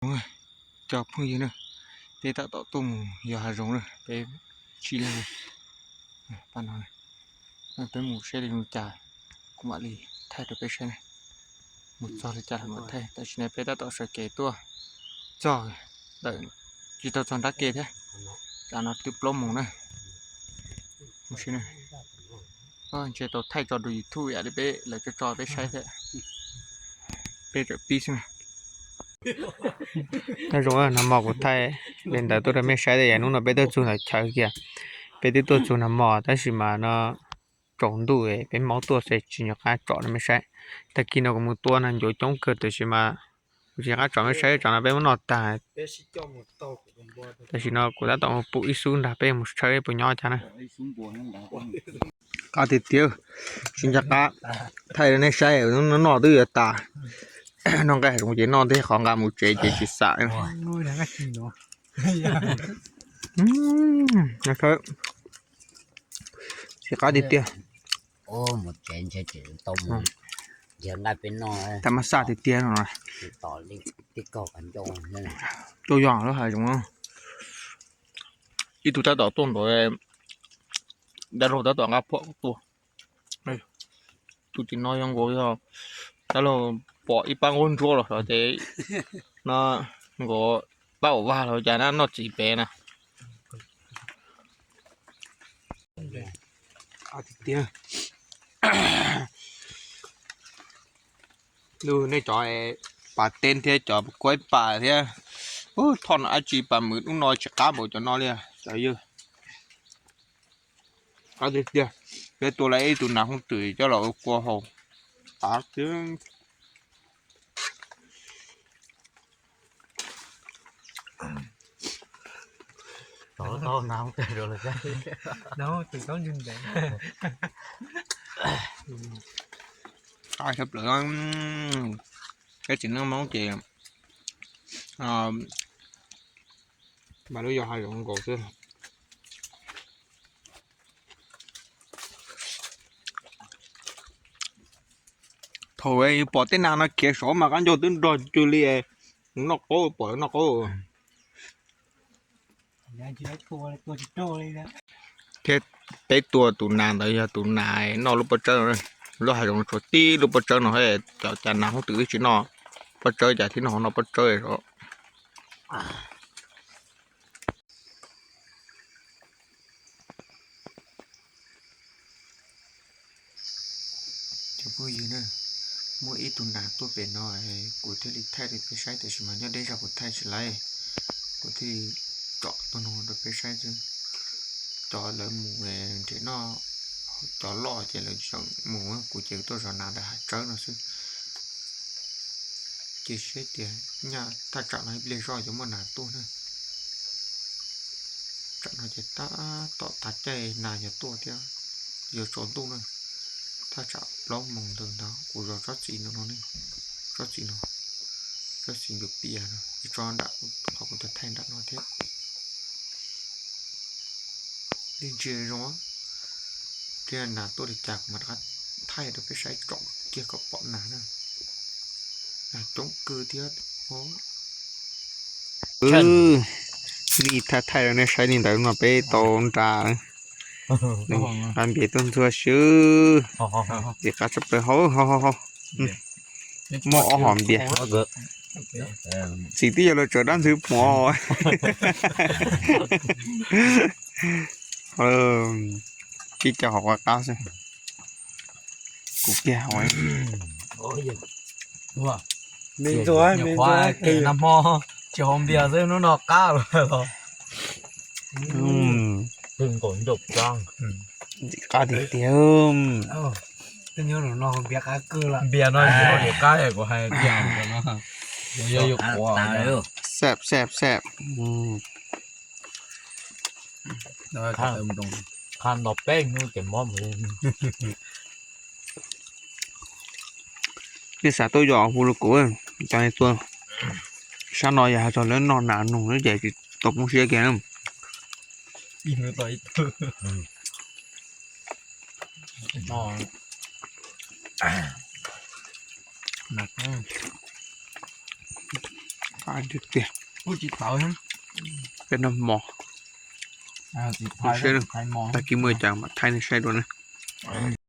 Cov phooj ywg na, peb tab tom tuaj mus yos hav zoov na, peb tsib leeg. Pab no, peb mus saib li zoo cas, kuv mam li thaij rau peb saib na. Mus txog li cas los mam thaij, tam sim no peb tab tom sawv kev tuaj txog ntawm, tsis tau txog nrab ke thiab, tsam no twb plaub moos na. Mus si na, ntshe tau thaij tso rau YouTube yam li peb lawv tso tso peb saib thiab. Peb tawm pib xwb na. Nyob zoo, nag hmo kuv thaij li ntawd tuaj rau mej saib tias hnub no peb tuaj txug ntawm chaw kiag. Peb twb tuaj txug nag hmo tab sis mas no tsaus ntuj peb maub tuaj ces tsis nco qab tsom rau mej saib. Tag kis no kuv mus tua nag ncuav coob kawg tiam sis mas kuv tsis nco qab tsom mej saib, tsam no peb muab noj tag. Tam sim no kuv tab tom mus pum ib xub nrag peb mus tshawb puas nyob cas na. Qab tiag tiag, tsis nco qab thaij rau nej saib, noj twb yuav tas. Noj nqaij hav zoov ces noj ntej, qhov nqa mus tsev ces tsis xam. Tsis qab tiag tiag. Tab mas xaj tiag tiag no. Tuaj yos lub hav zoov, ib tug tab tom tuaj ntawd, dab laug tab tom nqa phuam tuaj. Tus tim no yog nkaus yog dab laug pom ib pab nqaub ntsuab los xyov ces no nkaus pab uas vaj los cas na, noj txiv pem na. Lub nej cov pas teb thiab cov kuaib pas thiab, thoj no dab tsi pas mws ub no tsis qab npaum cov no li cov yawg. Qab tiag tiag, peb tua lawm ib tug nas hooj twm coj los ua kua haus. Qab tiag. Qab tshaj plaws, peb txiv neej Hmoob ces mas lub yos hav zoov nkaus xwb. Thaum yus pom tej nas no khiav saud mas qab ncaug twb nrog cug li, mus noj qaub, pom noj qaub. Thiab peb tua tus nas ntawd yog tus nas noj lub pob tsawb no. Lub hav zoov tshuav tib lub pob tsawb no, cov cas nas hooj twm twb tsis noj pob tsawb, cas thiaj noj, noj pob tsawb os. Cov phooj ywg na, muaj ib tug nas tuaj pem no, kuv thiaj li thaij rau peb saib, tiam sis mas nyob deb zog kuv thaij tsis laib, kuv thiaj li tsom tuaj no rau peb saib xwb. Cov lawv mus nrhiav noj, cov loj ces lawv tseem mus, kuv ces tuaj zov nas ntawm hav tsawb no xwb. Ces saib tias nyaj thaj tsam no ib pliag zoj yuav muaj nas tuaj na. Tsam no ces tab tom tav caij nas yuav tuaj thiab, yuav tsaus ntuj na. Thaj tsam plaub moos ntawd ntag kuv zov tsob txiv no no ne, tsob txiv no, tsob txiv ncuav pias no, ib tsob nram qhov kuv tau thaij nram no thiab. Ib ntsis zoo, pliag nas tuaj li cas kuv mam rov qab thaij rau peb saib tsom kiag kom pom nas na. Nas coob kawg thiab. Li thaij thaij rau nej saib li ntawd no peb tau nra qab npias tuaj ntxuag xwb. Npias qab tshaj plaws hauv hauv hauv. Muaj ob hom npias. Txiv twb yuav los tsaws dab ntxwg pov. Tib co hauv qab qab xwb. Kuv kiag hauv. Nag hmo tsis haus npias xwb hnub no qab lawm los. Qab tiag tiag. Npias no yog qab kuv hais tiag no. Xab xab xab. Qha nto peb hnub ces mob mus li. Nej xav tuaj yos hu rau kuv, cov tuaj sab no yog hais txog lawv noj nas nug lawm ces tsis tau poob siab kiag. Tiag tiag. Peb noj mov, tag kis muaj cas mam thaij nej saib dua na.